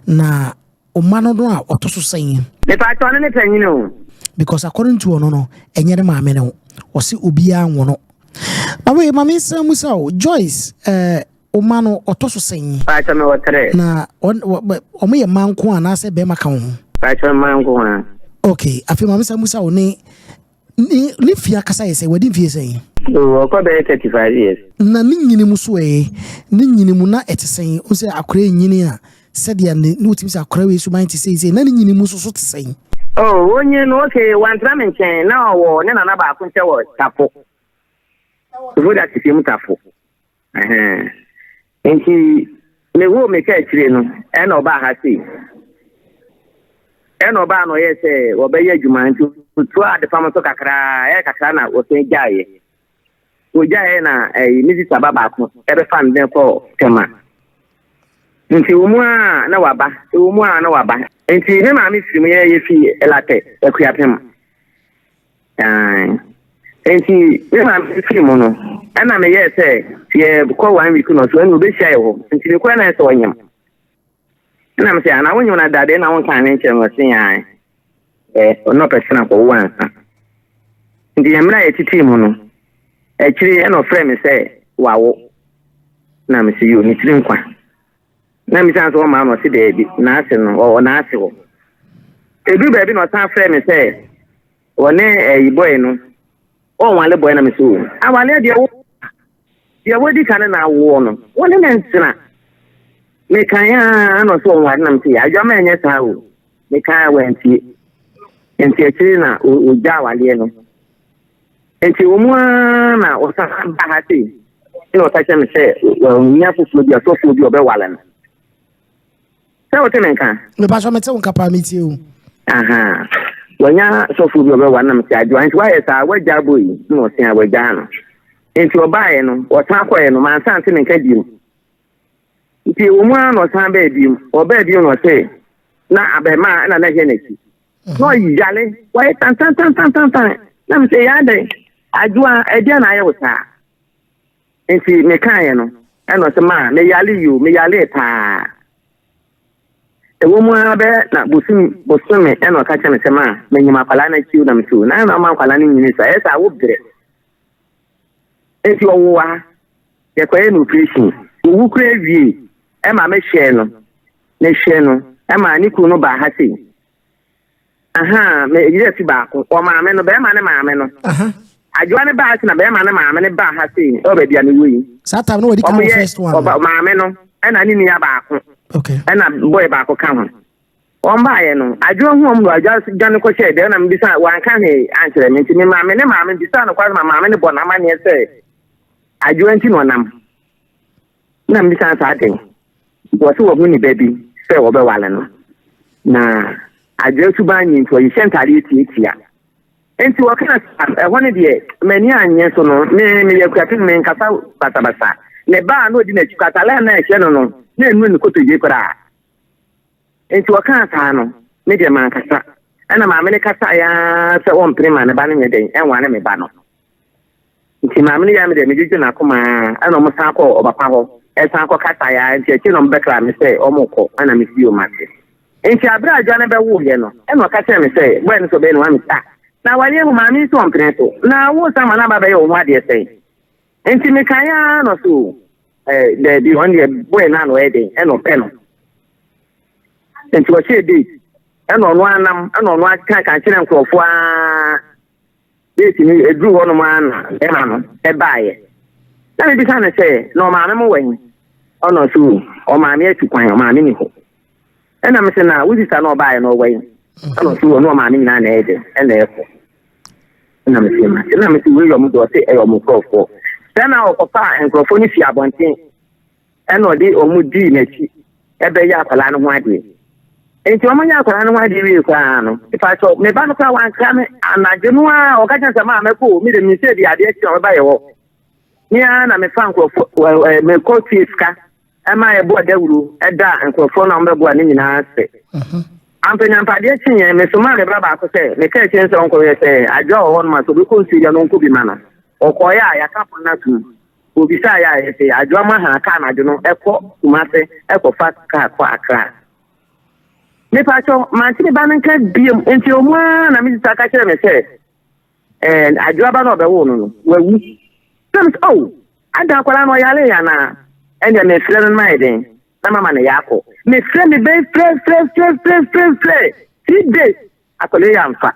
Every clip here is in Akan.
Na ɔma no a ɔtɔ so sɛn? Mepatɔ ɔno ne panyin o. Because according to ɔno no, ɛnyɛ ne maame no, ɔse obiara nwo no. Na wei maame nsɛm mu sɛ o Joyce, ɔma no ɔtɔ so sɛn? Patɔ me wɔ tere. Na ɔmo yɛ mma nko anaasɛ bɛrima ka wo ho? Patɔ mma nko a. Okay, afei maame nsɛm mu sɛ wo ne fie akasa yɛ sɛ wadi mfie sɛn? Ɔkɔ bɛyɛ 35 years. Na ne nyini mu so, ne nyini mu na ɛte sɛn? Wo sɛ akora nyini a, sɛdeɛ ne wotumi sɛ akora wei so man te sɛn sɛn, na ne nyini mu so te sɛn? Oh, onye no, okay, wantena me nkyɛn, na ɔwɔ ne nana baako nkyɛn wɔ Tafo. Ofoda tete mu Tafo. Ɛhɛn. Nti mewo me ka akyire no, ɛna ɔbaa ha sei. Ɛna ɔbaa no ɔyɛ sɛ wɔbɛyɛ adwuma, nti otua adepam so kakraa, ɛyɛ kakra na wɔsɛn gyaeɛ. Ogyaeɛ na ɛyi ne sista ba baako ɛbɛfa no dɛn kɔ Tɛma. Nti wɔ mu a na waba, wɔ mu a na waba. Nti ne maame firi mu, yɛ fi Ɛlatɛ Akuapem. Nti ne maame firi mu no, ɛna meyɛɛ sɛ yɛkɔ one week no so ɛna obɛhyia yɛ hɔ. Nti mekɔɛ na ɛsɛ ɔnyam. Ɛna mesɛ, ana wonyam na dade na wonka ne nkyɛn? No ɔse ae. Ɔno ɔpɛ sɛ na kɔwo ansa. Nti yɛn mmerɛ a yɛtitiri mu no, akyire ɛna ɔfrɛ me sɛ wawo. Na mese yo, ne tiri nkwa. Na misa sɛ ɔmaa no, ɔse daabi, n'ase no ɔwɔ n'ase hɔ. Edu baabi na ɔsan frɛ me sɛ ɔne ɛyi boy no ɔnwale boy, na me so awale deɛ, wo deɛ wodi ka ne na awoɔ no, wɔne ne ntena. Mekan a na ɔsɛ ɔnwale, na me sɛ adwama ɛnyɛ saa o. Mekan a wantie, nti akyire na ogya awaleɛ no. Nti wɔn mu ara na ɔsan ba ha sei, ɛna ɔka kyerɛ me sɛ wɔnya foforɔ bi, asɔfoɔ bi a ɔbɛwale no. Sɛ wote me nka? Mepa mete wo nka paa, metie o. Aha, wɔnya sɔfoɔ bi a ɔbɛwale no. Sɛ adwoa nti woayɛ saa, woagya abɔ yi, na ɔse a wɔagyaa no. Nti ɔbaeɛ no, ɔsan kɔɛ no, mansan te me nka biom. Nti wɔ mu ara na ɔsan baa biom. Ɔbaa biom na ɔse na abɛɛmaa ɛna na ɛhwɛ n'akyi na ɔyale, wɔyɛ tantantantantantan, na mesɛ yɛ adɛn, adwoa, ɛdeɛ na ayɛ wo saa? Nti mekaeɛ no, ɛna ɔsɛ maa meyale yi o, meyale paa. Ɛwɔ mu ara bɛyɛ na bosom bosome, ɛna ɔka kyerɛ me sɛ maa menyim akwalaa no akyi o, na mesɛ o na ɛna ɔma akwalaa no nyini sa ɛyɛ sɛ awo berɛ. Nti ɔwo ha, yɛkɔyɛ no operation, owu kora awie, ɛma mehwɛ no, mehwɛ no, ɛma ne kunu no baa ha sei. Aha, me yere fi baako, ɔmaame no, bɛrima ne maame no. Adwoa ne baa se na bɛrima ne maame ne baa ha sei, ɛwɔ baabi a mewɔ yi. Saa time no wɔdi kan wɔ first one? Ɔba maame no ɛna ne nua baako ɛna boy baako ka ho. Wɔn baayɛ no, adwoa hu wɔn no, adwoa dwane kɔhyɛ dɛm, na mbisa, wanka hwee ankyerɛ me. Nti me maame ne maame bisa no kwan ma maame ne bɔ n'amanneɛ sɛ adwoa nti na ɔnam na mbisa saa den. Wɔsi wɔn ho ne ba bi sɛ wɔbɛwale no, na adwoa suban nyi, nti ɔhyehyɛ ntaadeɛ tietia. Nti wɔka ɛhɔ no deɛ, m'ani anyɛ so no, me meyɛ kuapem, me nkasa basabasa. Ne baa na ɔdi n'akyi kɔ, atale na ɛhyɛ no na enu ne kotodwe koraa. Nti wɔka saa no, me deɛ mankasa, ɛna maame ne kasa yaa sɛ ɔmpene ma ne ba no nyɛ dɛn ɛnware me ba no. Nti maame no yɛ me deɛ medwedwe n'akoma, ɛna ɔmo san kɔ ɔpapa hɔ, ɛsan kɔ kasa yaa. Nti akyi na ɔmo bɛkra me sɛ ɔmo kɔ, ɛna me si ɔmo ase. Nti abere a adwa no bɛwo yɛ no, ɛna ɔka kyerɛ me sɛ bɔyɛ no sɛ ɔbɛyɛ no wa me sa na awareɛ mu, maame nso ɔmpene so, na wo sa ma no aba bɛyɛ wo ho adeɛ sɛn? Nti mekaeɛ ara no so daabi, ɔno deɛ bɔyɛ no ano ɔyɛ den, ɛna ɔpɛ no. Nti ɔhyɛ date, ɛna ɔno anam, ɛna ɔno aka ka kyerɛ nkurɔfoɔ aa date no eduru hɔnom ara na bɛrima no ɛbaeɛ. Na mebisa no sɛ na ɔmaame mo wɔ he? Ɔna ɔso ɔmaame atu kwan, ɔmaame ni hɔ. Ɛna mesɛ na wo sista na ɔbaeɛ no ɔwɔ he? Ɛna ɔso ɔno ɔmaame nyinaa na ɛyɛ dɛ ɛna ɛkɔ. Ɛna mesɛ ma ɛna mesɛ wei yɛ ɔmo de, ɔse ɛyɛ ɔmo nkurɔfoɔ sɛ na ɔkɔfa nkurɔfoɔ no fi abɔnten, ɛna ɔde ɔmo dii n'akyi ɛbɛyɛ akwadaa no ho adeɛ. Nti ɔmo nyɛ akwadaa no ho adeɛ wie koraa no, ipa me ba no koraa wankra me. Anadwo no a ɔka kyerɛ sɛ maa mɛkɔ, mi de mi sɛ de adeɛ kyerɛ ɔbɛba yɛ hɔ ne ara na mefa nkurɔfoɔ ɛ mekɔ tie sika ɛma yɛbɔ dawuro ɛda nkurɔfoɔ na ɔmo bɛboa ne nyinaa ase. Ampanyampa adeɛ kyeeɛ, mesoma me ba baako sɛ meka kyerɛ sɛ ɔnkɔhwɛ sɛ adwoa wɔ hɔ nom a, sɛ ɔbɛkɔ nsuo deɛ no ɔnkɔ bi ma no. Ɔkɔeɛ a yɛaka pono no atom, obisa yɛ a yɛsɛ adwoa ma ha kaa anadwo no ɛkɔ Kumase ɛkɔfa kaa kɔ Akra. Mepakyɛw, mante me ba no nka biom. Nti ɔmo ara na me sista ka kyerɛ me sɛ, ɛɛ Adwoa ba no a ɔbɛwoo no no, wawu. Na me sɛ, oh, adan akwadaa no ɔyare yɛ anaa? Ɛnna mefrɛ no no mayɛ den na mama no yɛ akɔ. Mefrɛ me bɛn frɛ frɛ frɛ frɛ frɛ frɛ 3 days akwadaa yi amfa.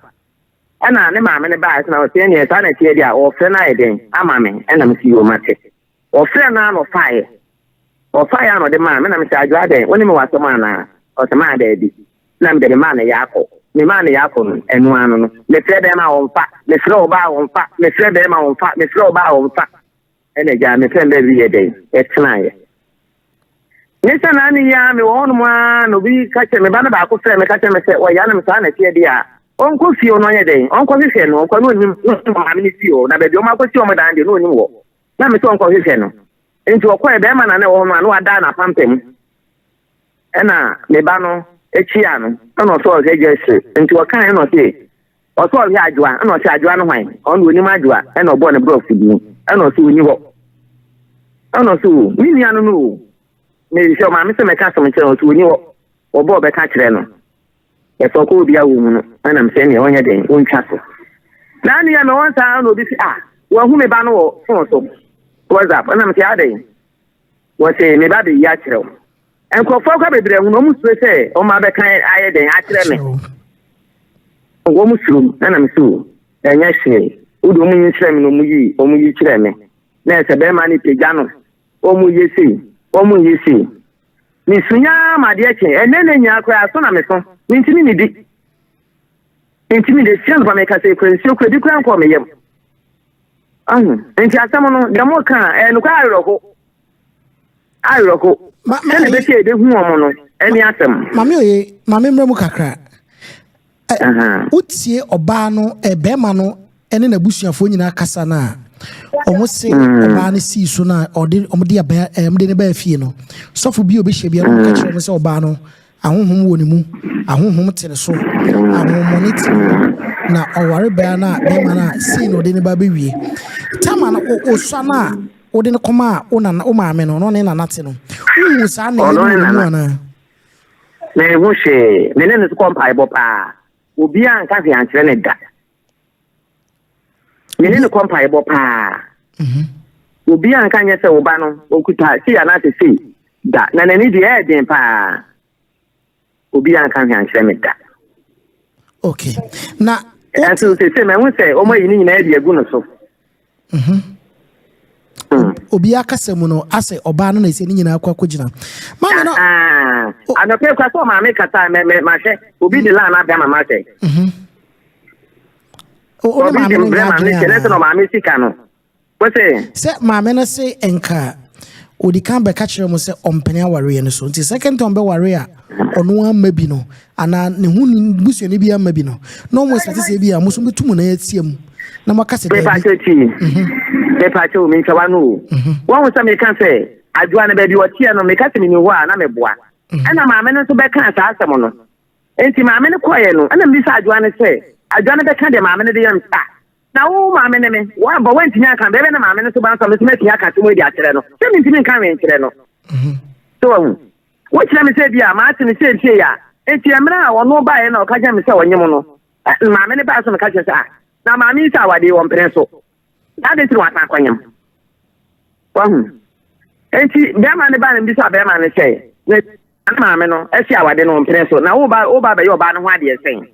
Ɛna ne maame no baa ɛsɛ na ɔsɛ ɛnneɛ saa na ɛteɛ deɛ a ɔfrɛ no ayɛ den ama me ɛna me si yɛ ɔma te. Ɔfrɛ no a na ɔfaeɛ. Ɔfaeɛ a na ɔde maa me na me sɛ Adwoa dɛn wo ne me wɔ asɛm anaa? Ɔsɛ maa daabi. Na mede me maa no yɛ akɔ. Me maa no yɛ akɔ no ɛno ano no. Mefrɛ bɛrima a ɔmfa, mefrɛ ɔbaa a ɔmfa, mefrɛ bɛrima a ɔmfa, mefrɛ ɔbaa a ɔmfa. Ɛna gyaa mefrɛ no baabi yɛ dɛn ɛtenaeɛ. Ne sɛ naa ne yi ara mewɔ hɔnom ara na obi ka kyerɛ me ba no baako frɛ me ka kyerɛ me sɛ ɔya no me saa na ɛteɛ deɛ a ɔnkɔ fie ɔno ɔnyɛ dɛn ɔnkɔhwehwɛ no ɔnkɔ no ɔnim no ɔnim maame no fie hɔ na baabi ɔmo akɔsi ɔmo dan deɛ no ɔnim hɔ na me sɛ ɔnkɔhwehwɛ no nti ɔkɔɛ bɛrima na na ɛwɔ hɔ no a na wadaa n'apampam ɛna me ba no akyia no ɛna ɔsɛ ɔhwɛ gyɛse nti ɔkae ɛna ɔse ɔsɛ ɔhwɛ Adwoa ɛna ɔsɛ Adwoa no hwan ɔno onim Adwoa ɛna ɔbɔɔ ne borɔfo din ɛna ɔsɛ ɔni hɔ ɛna ɔsɛ o me nua no no o mehwɛ ɔmaame sɛ mɛka asɛm kyerɛ no ɔsɛ ɔni hɔ ɔbɔ ɔbɛka kyerɛ no ɛsɛ ɔkɔ obi awɔ mu no ɛna mesɛ neɛ ɔnyɛ den ɔntwa so na nua me wɔn saa na obi si ah wahu me ba no wɔ phone so WhatsApp ɛna mesɛ adɛn wɔsɛ me ba bɛyi akyerɛ wo nkurɔfoɔ kɔ bebree hu na ɔmo suro sɛ ɔmo abɛka ayɛ den akyerɛ me wɔn suro mu ɛna mesɛ o ɛnyɛ hwee wode ɔmo yi kyerɛ me na ɔmo yi kyerɛ me na ɛsɛ bɛrima no pagya no ɔmo yɛ sei ɔmo yɛ sei mesunya ma adeɛ kye ɛnɛ ne nyinaa koraa so na meso mentumi ne di ntumi de sia no pa meka sɛ kura nsuo kura bi kura nkɔɔ me yam ahu nti asɛm no deɛ mo ka ɛyɛ nokware awerɛho awerɛho sɛne bɛsɛ yɛbɛhu wɔn no ɛne asɛm. Maame oye, maame mmerɛ mu kakra. Wotie ɔbaa no bɛrima no ne n'abusuafoɔ nyinaa kasa no a ɔmo se ɔbaa no sii so no a ɔde ɔmo de abɛn ɔmo de ne baa fie no sɔfo bi a obɛhyia bi a ɔmo ka kyerɛ ɔmo sɛ ɔbaa no ahohom wɔ ne mu, ahohom te ne so, ahohommɔne te ne mu na ɔware bɛrima no a bɛrima no a sei na ɔde ne ba bɛwie tama no osua no a wode no kɔma a wo nana wo maame no na ɔne nana te no wohu saa na ɛyɛ no wɔ ne mu anaa? Mehu hwee. Me ne no so kɔ mpaebɔ paa. Obiara nka hwee ankyerɛ ne da. Me ne no kɔ mpaebɔ paa. Obiara nka nyɛ sɛ wo ba no okuta sei anaasɛ sei da. Na n'ani deɛ ɛyɛ den paa. Obiara nka hwee ankyerɛ me da. Okay. Na ɛnso sese mahu sɛ wɔn ayi ne nyinaa de agu no so. Obiara kasa mu no asɛ ɔbaa no na ɛsɛ ne nyinaa kɔ akɔgyina maame no. Anɔpɛ kura sɛ ɔmaame kasa mɛ mɛ mahwɛ obi de line abɛn ma mahwɛ. O ne Obi maame de no brɛ nyɛ maame adwene kyɛ ne sɛ na anaa? ɔmaame sika no. Wɔsɛ Sɛ maame no se nka odi kan bɛka kyerɛ mo sɛ ɔmpene awareɛ no so nti second time bɛware a ɔno amma bi no anaa ne ho busuani bi amma bi no na ɔmo expect sɛ bi a mo nso bɛtu mo nan atia mu na moaka sɛ daabi. Mepakyɛ tie. Mepakyɛ o mentwa no o. Wɔn sɛ meka sɛ Adwoa no baabi ɔteɛ no meka sɛ menim hɔ a na meboa. Ɛna maame no nso bɛka saa asɛm no. Nti maame no kɔɛ no ɛna mbisa Adwoa no sɛ Adwoa no bɛka deɛ maame no de yɛ no ah na wo maame ne me wɔabɔ woantumi anka bɛbɛ na maame no so ba nso me so matumi aka asɛm yi de akyerɛ no sɛ mentumi nka hwee nkyerɛ no. So wahu. Wokyerɛ me sɛ bi a maate no sɛ ntie a nti mmerɛ a ɔno baeɛ na ɔka kyerɛ me sɛ ɔnyem no maame no baa so meka kyerɛ sɛ ah na maame yi sɛ awadeɛ wɔ mpene so na ade nti na wasan akɔnyem wahu nti bɛrima no baa no mbisa bɛrima no sɛ na ne maame no asi awade no mpene so na woba woba bɛyɛ ɔbaa no ho adeɛ sɛn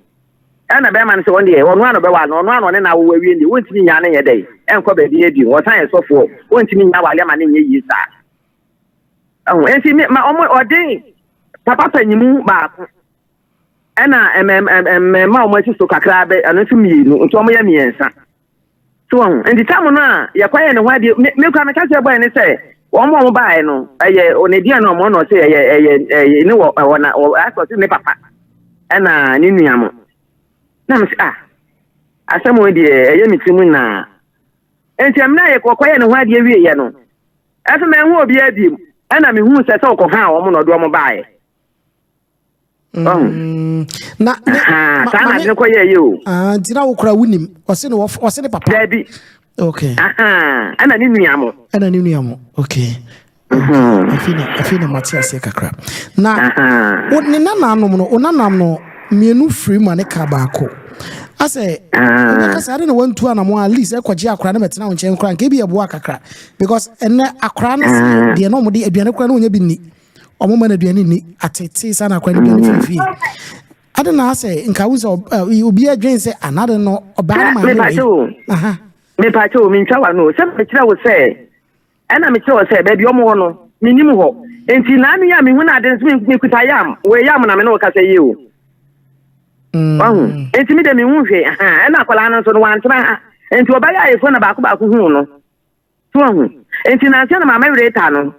ɛna bɛrima no sɛ ɔno deɛ ɔno ano bɛwa no ɔno ano ɔne na awowa awie deɛ wɔntumi nyaa ne nyɛ dɛ ɛnkɔ baabi yɛ bio ɔsan yɛ sɔfoɔ wɔntumi nya awale ama ne nyɛ yie saa ɛho nti me ma ɔmo ɔde papa panyimu baako ɛna mmɛmma a wɔn akyi so kakra bɛ ɛno nso mmienu nti wɔn yɛ mmiɛnsa so wɔn nti tam no a yɛkɔyɛ ne ho adeɛ me me kura meka kyerɛ bɔyɛ ne sɛ wɔn a wɔn baeɛ no ɛyɛ ɔnadiɛ no wɔn na ɔsɛ ɛyɛ ɛyɛ ɛyɛ ne wɔ ɛwɔ na ɔ asɛ ɔsɛ ne papa ɛna ne nua mo na mo sɛ ah asɛm wɔn deɛ ɛyɛ me ti mu nyinaa nti ɛmuna yɛ kɔkɔyɛ ne ho adeɛ wie yɛ no ɛfɛ mɛ nhu obiara biem ɛna mehu sɛ sɛ ɔkɔha wɔn na ɔde wɔn baeɛ. Na ne saa na ade kɔ yɛ yɛ o. Nti na wokura wonim ɔse ne ɔse ne papa. Dabi. Okay. Ɛna ne nua mo. Ɛna ne nua mo. Okay. Afei na afei na mate aseɛ kakra. Na wo ne nananom no, wo nanam no mmienu firi mu a ne ka baako. Asɛ wobɛka sɛ ade na wantu anamo at least ɛkɔgye akora no bɛtena wo nkyɛn koraa nka ebi ɛboa kakra because ɛnɛ akora no se deɛ na ɔmode aduane koraa na ɔnya bi nni. Ɔmo ma no aduane nni atete saa na akora no aduane firi fie. Ade na asɛ nka wo sɛ obi adwen sɛ anade no ɔbaa no maame wei. Aha. Mepakyɛ o, mentwa w'ano o, sɛ mekyerɛ wo sɛ Ɛnna mekyerɛɛ wɔ sɛ, Baabi a wɔwɔ no, minnim hɔ. Enti nnaano yi a mihu no ade nso, mikuta yam. Wei yam na me ne wo kasa yi o. Wahu? Enti me de minhu hwee. Ahaa. Ɛnna akwadaa no nso no, wantena ha. Enti ɔbɛyɛ ayeforo na baako baako huu no. So wahu? Enti nnansa na Maame Rita no,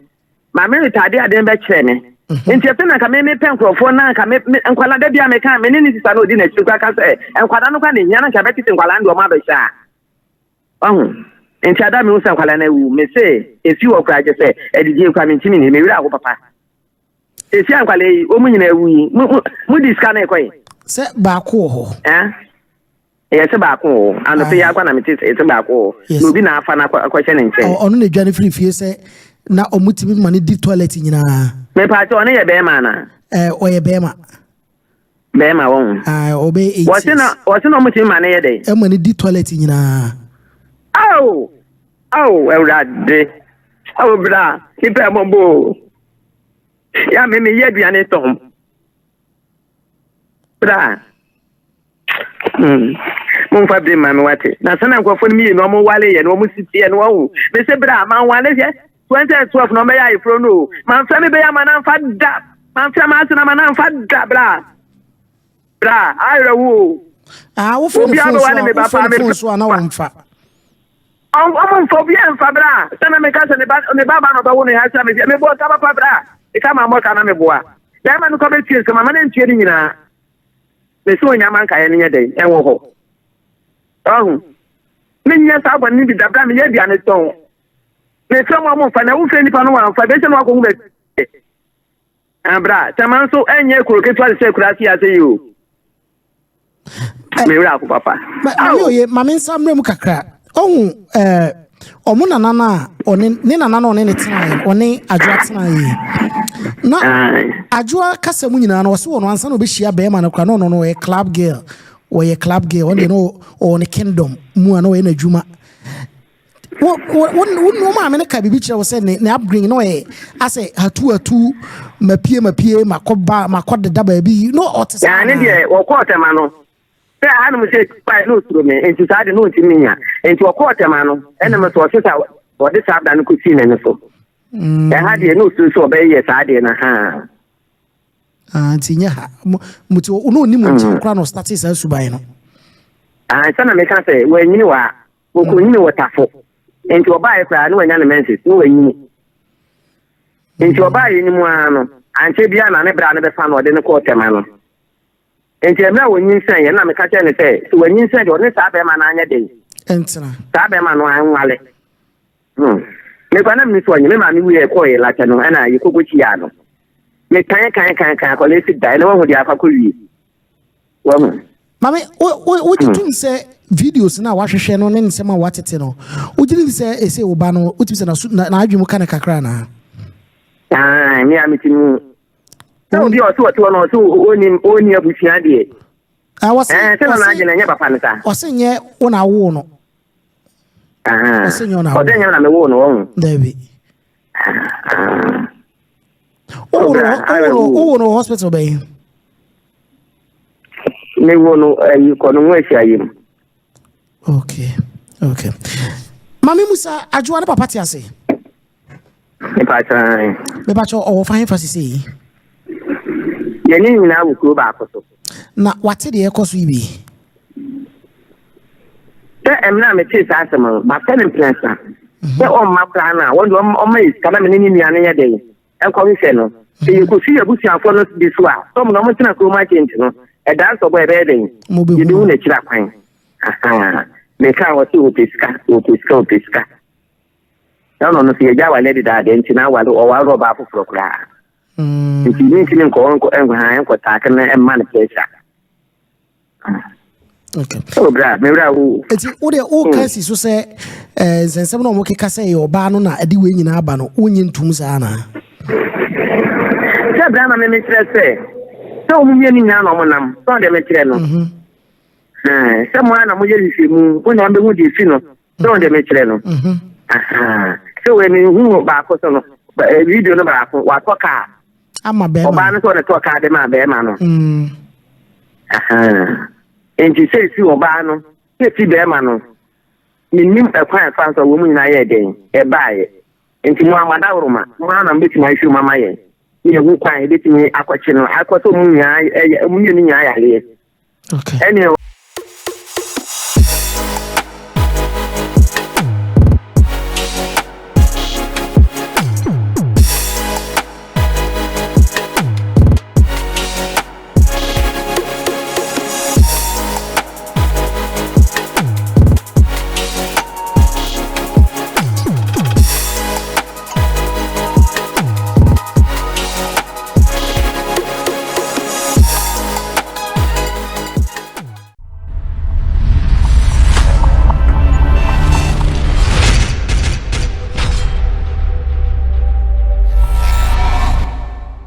Maame Rita de ade no bɛkyerɛɛ me. Enti ɛsɛ na nka me mepɛ nkurɔfoɔ na nka me me nkwadaa da bi a meka me ne ne sista na ɔdi n'akyiri koraa ka sɛ nkwadaa no koraa na ehia na nka bɛtete nkwadaa no de wɔn abɛhyɛ a. Wahu? Nti ada a mehu sɛ nkwadaa no awu, me se efi hɔ koraa kyɛ sɛ adidie koraa mentumi nni, me werɛ aho papa. Seesei a nkwadaa yi, wɔn nyinaa awu yi, mo, mo, modi sika no rekɔ yi? Sɛ baako wɔ hɔ. Eh? Ɛyɛ sɛ baako wɔ hɔ. Anɔpa yi akwa na mete sɛ ɛsɛ baako wɔ hɔ. Yes. Na obi na afa no akɔ akɔhyɛ ne nkyɛn. Ɔno na edwane firi fie sɛ na wɔtumi ma no di toilet nyinaa. Mepaakyɛ ɔno yɛ bɛrima anaa? Eh, ɔyɛ bɛrima. Bɛrima wɔ ho. Ah, ɔbɛyɛ 8 Wɔse na wɔse na wɔn tumi ma ne yɛ dɛ. Ɛma ne di toilet nyinaa. Ao ao awurade ao bra nipa ɛmɔbɔ o ya me me yɛ aduane tɔn bra hmm momfa bere ma me wate na sɛ na nkurɔfoɔ no mmienu ɔmo wale yɛ no ɔmo si teɛ no ɔho me se bra manwale hwɛ 2012 na ɔmɛyɛ ayeforo no o mamfrɛ me bɛyɛ ama no amfa da mamfrɛ m'ase na ama no amfa da bra bra ayerɛwo o Ah, wofrɛ ne obi phone so abɛwale a me ba wofrɛ paa ne me phone so a na wɔmfa. ɔmo mfa obi amfa bra sɛ na meka sɛ ne ba ne ba ba na ɔbɛwo no ha sɛ me mebɔ ka papa bra meka ma mmɔ ka na meboa bɛrima no kɔ bɛtie sɛ mama no ntie no nyinaa mese onyama nkaeɛ no nyɛ dɛn ɛwɔ hɔ ɔho menyɛ saa bɔne no bi da bra meyɛ aduane tɔn Mesrɛ mo a momfa na wofrɛ nipa no wamfa bɛhyɛ no akɔhu baabi. Abra, Tama nso ɛnyɛ kuro ketewa te sɛ akuraase ase yi o. Me werɛ ako papa. Mame oye, mame nsa mmerɛ mu kakra. Ɔhu ɛɛ ɔmo nana no a ɔne ne nana no ɔne ne tenaeɛ ɔne Adwoa tenaeɛ. Na Adwoa kasa mu nyinaa no ɔse wɔ no ansa na ɔbɛhyia bɛrima no koraa na ɔno no ɔyɛ club girl. Ɔyɛ club girl ɔno deɛ no ɔwɔ ne kingdom mu a na ɔyɛ n'adwuma. Wo wo wo wo maame no ka biribi kyerɛ wo sɛ ne ne upbringing na ɔyɛ asɛ hatu hatu mapie mapie makɔ ba makɔ deda baabi no ɔte saa. Na ne deɛ wɔkɔɔ tɛma no sɛ ahanom sɛ bae na osuro me nti saa de na ɔntumi nya nti wɔkɔɔ tɛma no ɛna me so ɔse sa wɔde saa da no kɔsii n'ani so ɛha deɛ na osuro sɛ ɔbɛyɛ saa deɛ no haa. Ah, nti nyɛ ha mo ti na ɔnim nkyɛn koraa na ɔstate saa suban no. Ah, sɛ na meka sɛ wɔanyini wɔ ha Ɔkɔnyini wɔ Tafo. Nti ɔbaeɛ koraa na wanya ne menses na wanyini. Nti ɔbaeɛ no mu ara no, ankyɛ biara na ne bra no bɛfa no ɔde no kɔɔ Tema no. Nti mmerɛ a ɔnyinsɛneeɛ no na meka kyerɛɛ no sɛ, sɛ wanyinsɛn deɛ ɔne saa bɛrima no anyɛ dɛn? Ɛntena. Saa bɛrima no anwale. Hmm. Me koraa na menni so ɔnye. Me maame wuiɛ yɛkɔɔ Lakyɛ no ɛna yɛkɔkɔ kyiaa no. Mekan kan kan kan akwadaa si da ɛna wahu deɛ akɔ akɔwie. Wahu. Maame, wo wo wogye hmm. tom sɛ videos no a wahwehwɛ no ne nsɛm a watete no, wogye di sɛ ese wo ba no, wotumi sɛ n'aso n'adwene mu ka no kakra anaa? Ah, me a mete mu. Sɛ obi a ɔse ɔte hɔ no ɔse ɔni ɔni abusua deɛ. Ah, wɔse eh, sɛ na n'adwene ɛnyɛ papa no saa. Ɔse nyɛ wo na awoo no. Ah, ɔse nyɛ wo na awoo. Ɔse nyɛ wo na mewoo no wɔn. Dabi. Ah. Wowɔ no hospital bɛn? Me wo no ayi kɔ no ho ahyia yi mu. Okay, okay. Mame Musa, Adwoa ne papa te ase? Mepakyɛ. Mepakyɛ ɔwɔ fa hefa sese yi? Yɛne nyinaa wɔ kuro baako so. Na wate deɛ ɛkɔ so yi bi? Sɛ ɛmmerɛ a metee saa asɛm no, mafɛ no mprɛnsa. Mhm. Sɛ ɔmma koraa no a, wɔn deɛ ɔmma yɛ sika na me ne ne nua no yɛ dɛn? Nkɔhwehwɛ no. Sɛ yɛkɔsi yɛn abusuafoɔ no bi so a, sɛ wɔn na wɔtena kurom akyɛ nti no, ɛdaa nsɔbɔ a ɛbɛyɛ dɛn? Yɛbɛhu n'akyiri akwan. Ahaa. Mekaa hɔ sɛ ɔpɛ sika, ɔpɛ sika, ɔpɛ sika. Na ɔno no sɛ yɛgya awale dedaada nti na awale ɔware ɔbaa foforɔ koraa. Nti mentumi nkɔ nkɔ nkɔ ha nkɔ taake no mma no pressure. Okay. Oh, bra, me bra wo. Eti wo de wo ka si so sɛ Nsɛnsɛm na wɔkeka sɛ ɛyɛ ɔbaa no na ɛde wei nyinaa aba no, wonnye ntom saa anaa? Sɛ bere a na me mekyerɛ sɛ sɛ wɔn mmienu nyinaa na wɔnam, sɛ wɔn deɛ mekyerɛ no. Sɛ mo ara na moyɛ nhwehwɛmu, mo na mobɛhu deɛ ɛsi no, sɛ wɔn deɛ mekyerɛ no. Sɛ wei mehu baako so no, video no baako, watɔ kaa. Ama bɛrima. Ɔbaa no sɛ ɔde tɔ kaa de maa bɛrima no. Nti sɛ esi ɔbaa no, sɛ esi bɛrima no, mennim ɛkwan a ɛfa so a wɔn mu nyinaa yɛɛ dɛn ɛbaeɛ. Nti mo ara mo adaworoma, mo ara na mobɛtumi ahwehwɛ mu ama yɛn, ne yɛhu kwan a yɛbɛtumi akɔkye no, akɔ sɛ wɔn nyinaa ɛyɛ, wɔn mmienu nyinaa yareɛ. Okay. Ɛne.